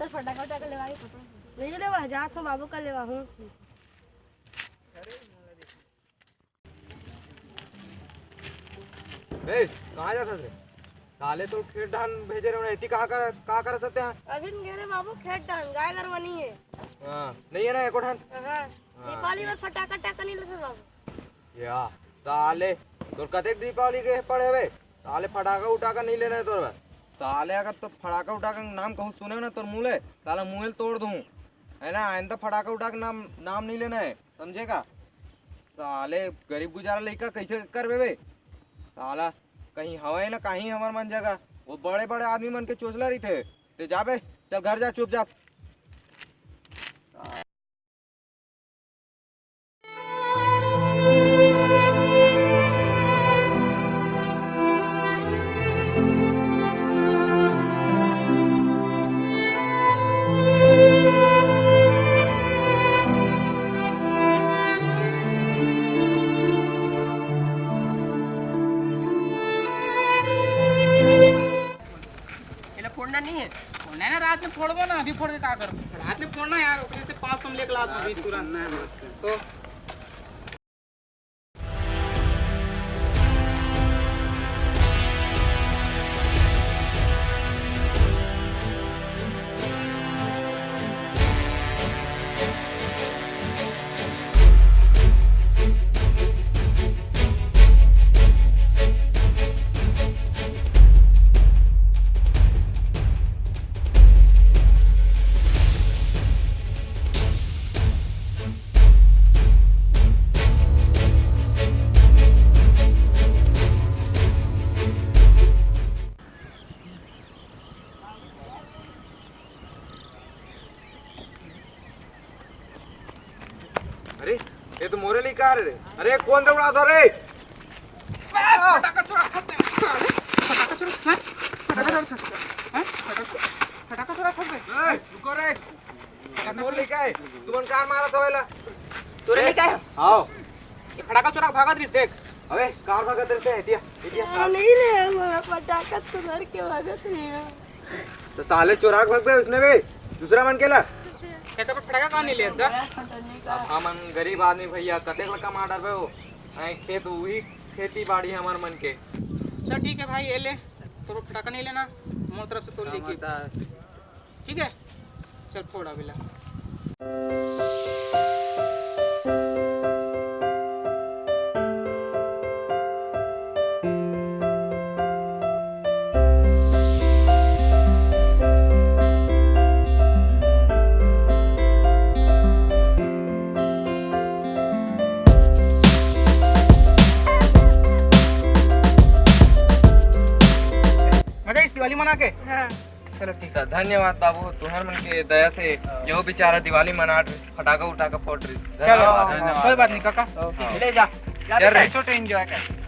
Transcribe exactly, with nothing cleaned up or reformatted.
फटाका उटाका लेवा के फोटो। नहीं लेवा, जात हूँ बाबू का लेवा हूँ। ए, कहाँ जात हस रे? साले तो खेत धान भेजे रहे, एती कहाँ कर, कहाँ करत हते हैं? अभी न गे रे बाबू, खेत धान, गाय गरवा नहीं है। हाँ, नहीं है ना एको धान? हाँ, हाँ, दीपावली बर फटाका टाका नहीं लेते बाबू। या, साले, तोर कतेक दीपावली के पड़े हवे? साले फटाका उटाका नहीं लेना है तोर बर। साले अगर तो फटाका उटाका के नाम कहूँ सुने ना तोर मुँह ले, साला मुँह ले तोड़ दूँ। है ना, आइंदा फटाका उटाका नाम, नाम नहीं लेना है, समझे का? साले गरीब गुजारा लइका कैसे करबे बे? साला कहीं हवय ना कहीं हमर मन जगह, वो बड़े बड़े आदमी मन के चोचला रहिथे। ते जाबे, चल घर जा चुपचाप। एला फोड़ना नहीं है। फोड़ना है ना, रात में फोड़बो ना, अभी फोड़ के का करबो? रात में फोड़ना यार, ओकरे से पाँच सौ में लेके लात अभी तुरंत। तो अरे, ये तो मोरे लइका रे। अरे, कौन दौड़ा दो रे? फटाका चुरा खाते हैं, साले। फटाका चुरा, हैं? फटाका चुरा खाते हैं, हैं? फटाका, फटाका चुरा खाते हैं। ए, रुको रे। मोर लइका है, तुमन कार मारत हो एला? तोरे लइका है? आओ। ये फटाका चुरा के भागत रहिस, देख। अबे, कार भागत रहते हैं, दिया, दिया, हाँ, कार। नहीं ले, हमारा फटाका तो घर के भागत नहीं है। तो साले चुरा के भाग बे उसने बे, दूसरा मन केला। ते तो फटाका कहाँ नहीं ले इसका? अब हमन गरीब आदमी भैया, कतेक ला कमा डरबे हो? ऐ खेत, वही खेती बाड़ी हमर मन के। चल ठीक है भाई, ये ले, तोरो फटाका नहीं लेना, मोर तरफ से तोर लेके। ठीक है, चल फोड़ अभी ला। मजा आइस दिवाली मना के? हाँ। चलो ठीक है। धन्यवाद बाबू, तुहर मन के दया से हाँ। यो बेचारा दिवाली मना रहिस, फटाका उटाका फोड़ रहिस। चलो, धन्यवाद, धन्यवाद। कोई बात नहीं काका। ओके। ले जा, जा चल रे। बेटा, छोटे एंजॉय कर।